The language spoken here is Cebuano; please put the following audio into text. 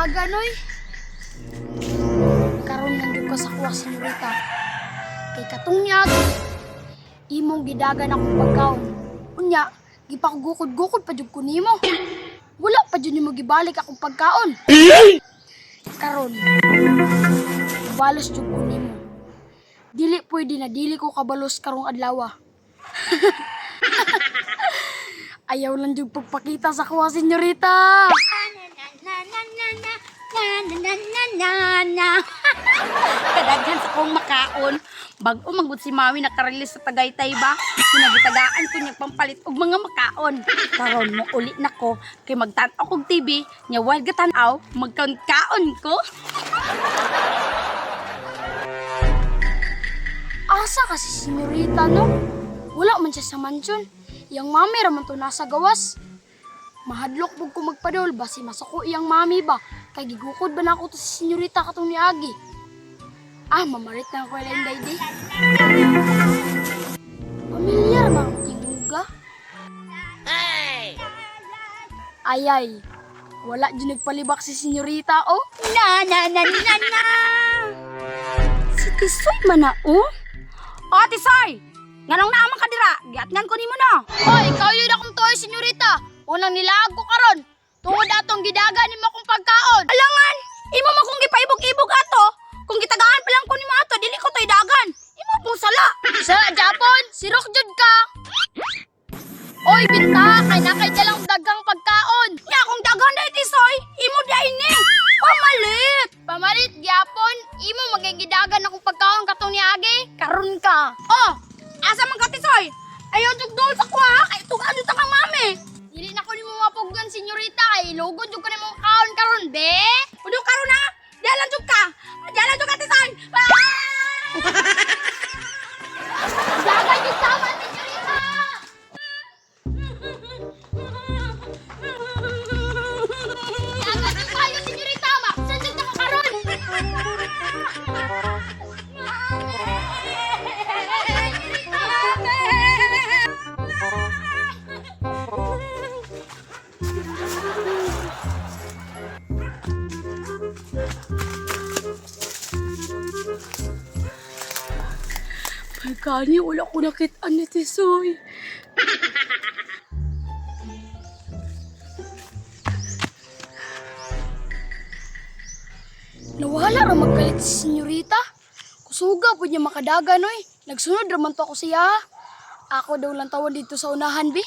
makadagan oy. Karon lang jud ka sa kuha, senyorita. Kay katong niagi, imong gidagan akong pagkaon. Unya, gipakugukod-gukod pa jud ko nimo. Wala pa jud nimo gibalik akong pagkaon. Karon, balos jud ko nimo. Dili pwede na dili ko kabalos karong adlaw. Ayaw lang jud pagpakita sa kuha, senyorita. Na na na na na na na na na na. Kadaghan sa kong makaon. Bag-o manggod si Mami nakarelease sa Tagaytay ba? Pinagitagaan ko niya pampalit og mga makaon. Karon mo uli na ko kay magtan-aw kog TV nya while gatan-aw magkaon-kaon ko. Asa kasi senyorita, no? Wala man siya sa mansyon. Iyang mami raman to nasa gawas. Mahadlok bug ko magpadol basi masuko iyang mami ba. Kay gigukod ba na ako to si senyorita katong niagi. Ah, mamarit na ako ilang daydi. Pamilyar ba ang tinuga? Ayay, wala dyan nagpalibak si senyorita, oh. Na na na na na. Si Tisoy man na oh. Oh, Tisoy! Nganong naaman ka dira? Giatngan ko nimo no. Hoy, ikaw yun akong toy, senyorita. Unang nilaag ko karon. Tungod atong gidaga nimo akong pagkaon. Alangan! Imo man kung gipaibog-ibog ato. Kung gitagaan pa lang ko nimo ato, dili ko to'y dagan. Imo pong sala. Sa Japon, sirok jud ka. Oy, binta, kay nakay dalang dagang pagkaon. Nya kung dagan dai Tisoy, imo dai ni. Pamalit. Pamalit gyapon, imo magigidagan akong pagkaon katong niagi. Karon ka. Oh, asa man ka Tisoy? Ayaw jud dol sa kuha, kay tugaan jud ta kang mami. Dili na ko nimo mapugnan, senyorita, kay lugod jud ko nimo kaon karon, be. Udo karon na. Dialan jud ka. Dialan jud ka Tisoy. Ah! Dagan jud tama, senyorita. Dagan jud kayo, senyorita. Maksan jud ka karon. Pagkani, wala ko nakita ni Tisoy. Nawala ra magkalit si senyorita. Kusuga po niya makadagan oy. Nagsunod ra man to ako siya. Ako daw lang tawon dito sa unahan bi.